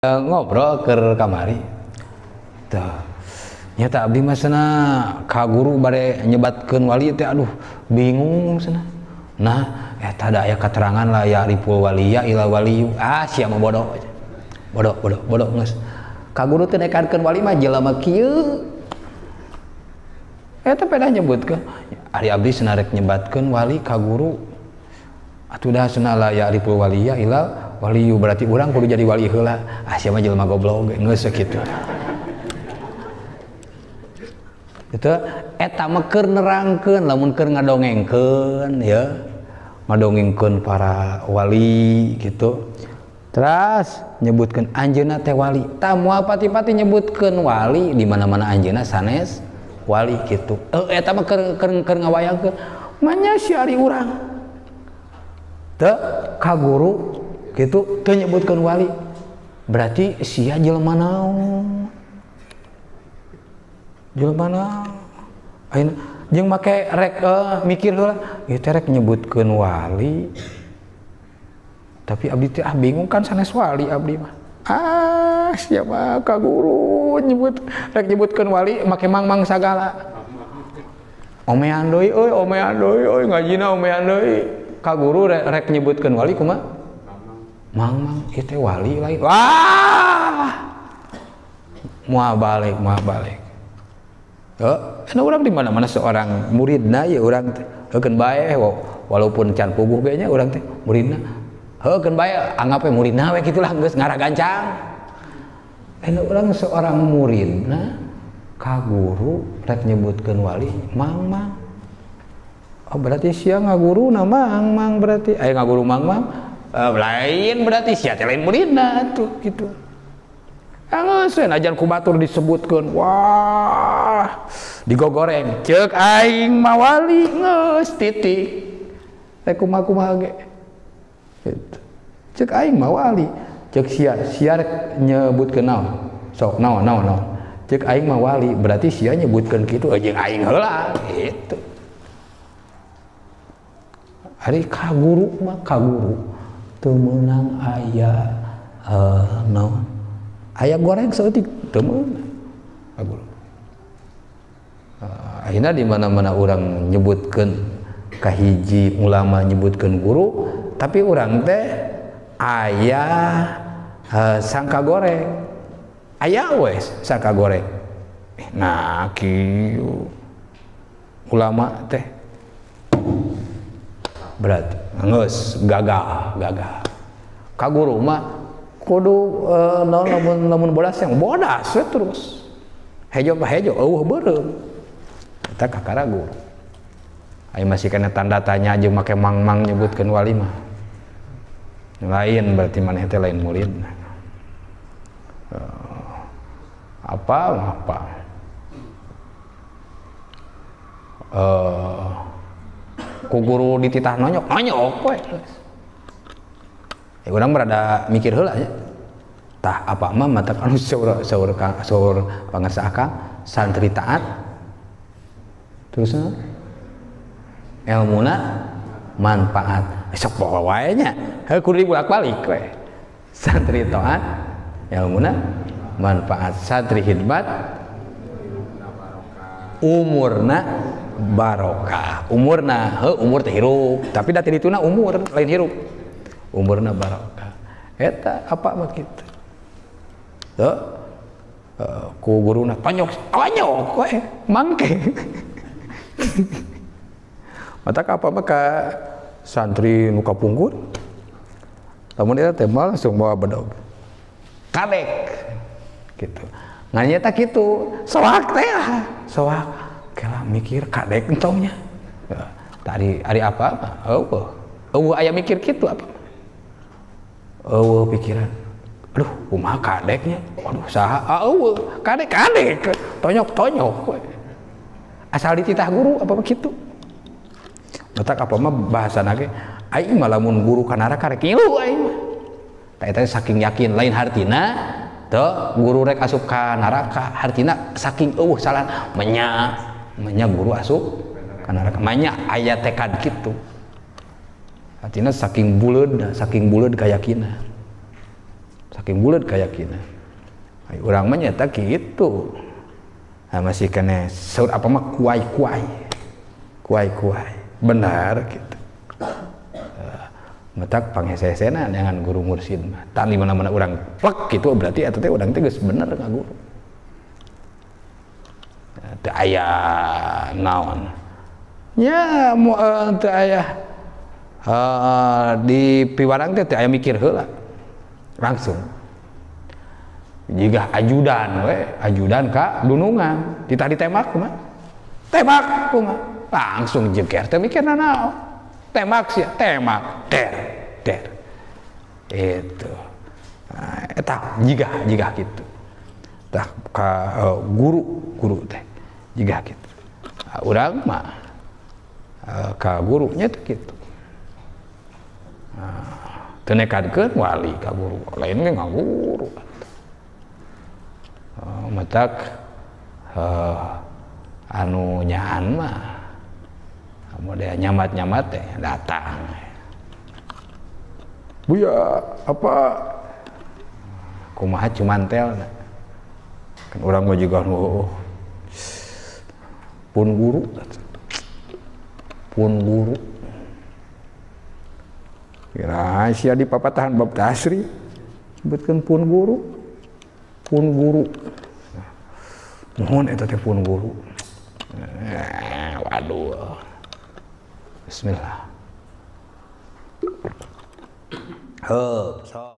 Ngobrol ke kamari teh nyata abdi mah cenah ka guru bare nyebatkeun wali teh aduh bingung cenah. Nah eta da aya katerangan lah ya ripul waliya ila waliyu, ah sia mah bodoh bodoh bodoh bodoh geus ka guru teh nekankeun wali mah jelema kieu eta pedah nyebutkeun ari abdi cenah rek nyebatkeun wali ka guru atuh dah cenah la ya ripul waliya ila waliyu berarti urang kudu jadi wali heula, ah sia mah jelema goblok geus kitu. Itu eta mah keur nerangkeun lamun keur ngadongengkeun ya, ngadongengkeun para wali gitu. Terus nyebutkeun anjeunna teh wali. Tah moal pati-pati nyebutkeun wali di mana-mana anjeunna sanes wali gitu. Eta mah keur ngawayangkeun manya si ari urang. Teu ka guru gitu teu nyebutkeun wali berarti sia jelema naon, jelema naon ayeuna jeung make rek mikir heula ieu teh rek nyebutkeun wali tapi abdi teh ah bingung kan sanes wali abdi mah, ah sia mah ka guru nyebut rek nyebutkeun wali make mang-mang sagala omean deui euy, omean deui euy, ngajina omean deui ka guru rek nyebutkeun wali kumaha mang-mang itu wali lain, wah moal balik moal balik. Karena orang di mana-mana seorang muridna ya urang teh heukeun bae walaupun can puguh ge nya urang teh muridna heukeun bae anggap we muridna we kitulah geus ngarah gancang. Anu urang seorang muridna ka guru rek nyebutkeun wali mang-mang, oh berarti sia ngaguruna mang-mang berarti aya ngaguru mang-mang lain berarti sia teh lain muridna tuh gitu. Geus we ajan ku batur disebutkeun wah digogoreng ceuk aing mah wali geus titik rek kumaha-kumaha ge gitu. Ceuk aing mah wali ceuk sia sia rek nyebutkeun naon sok naon naon naon ceuk aing mah wali berarti sia nyebutkeun kitu jeung aing heula gitu. Ari ka guru mah ka guru teu meunang aya naon aya goreng saeutik teu meunang ka guru. Akhirna di mana-mana urang nyebutkeun kahiji ulama nyebutkeun guru tapi urang teh aya sangka goreng aya we sangka goreng nah kieu ulama teh berarti geus gagal gagal ka guru mah kudu naon lamun bodas yang bodas we terus hejo mah hejo eueuh beureum eta kakara guru. Aya masih kana tanda tanya jeung make mang-mang nyebutkeun wali mah lain berarti maneh teh lain murid. Apa apa ku guru dititah nonyok nonyok we. Ya urang berada mikir heula nya. Tah apa mah mata anu saur saur saur pangarsa akang santri taat terus elmuna manfaat. Sok poho wae nya. Heuh kudu dibolak-balik we. Santri taat elmuna manfaat, santri khidmat umurna barokah. Umurna heuh umur teh hirup tapi da teh dituna umur lain hirup umurna barokah. Eta apa mah kitu teu ku guruna tonyok tonyok we mangke. Matak apa mah ka santri nu kapungkur lamun eta teh mah langsung bawa bedog kadek gitu ngan nyata kitu soak teh soak kela mikir kadek entongnya tadi ari apa apa eueuh eueuh aya mikir kitu apa eueuh pikiran aduh kumaha kadeknya aduh saha ah eueuh kadek kadek tonyok tonyok we asal dititah guru apa kitu. Matak apa mah bahasana ge aing mah lamun guru ka neraka rek ngilu aing mah tah eta saking yakin lain hartina teu guru rek asup ka neraka hartina saking eueuh salah menya menya guru asup ka neraka manya aya tekad kitu artinya saking buleud keyakinan. Saking buleud kayakinan. Ai urang mah nyata kitu. Nah, masih kene saur apa mah kuai-kuai. Kuai-kuai. Benar gitu. Matak panghese-hesena dengan guru mursid mah. Tan di mana-mana urang plek gitu berarti eta teh urang teh geus bener ngaguru. Teu aya naon. Nya teu aya di piwarang teh teu aya mikir heula. Langsung. Jiga ajudan we, ajudan ka dunungan, ditah ditembak kumaha? Tembak kumaha? Langsung jeger teh mikir naon. Tembak sia, tembak, der, der. Itu. Nah, eta jiga gitu. Tah ka guru teh jiga gitu. Nah, urang mah ka gurunya teh gitu. Nah, teu nekadkeun wali ka guru, lain ge ngaguru. Matak anu nyaan mah model nyamat-nyamat teh datang. Buya apa kumaha cumantel kan urang mah juga oh, pun guru kira sia di papatahan bab tasri sebutkeun pun guru mohon eta teh pun guru. Waduh. Bismillah. Heup.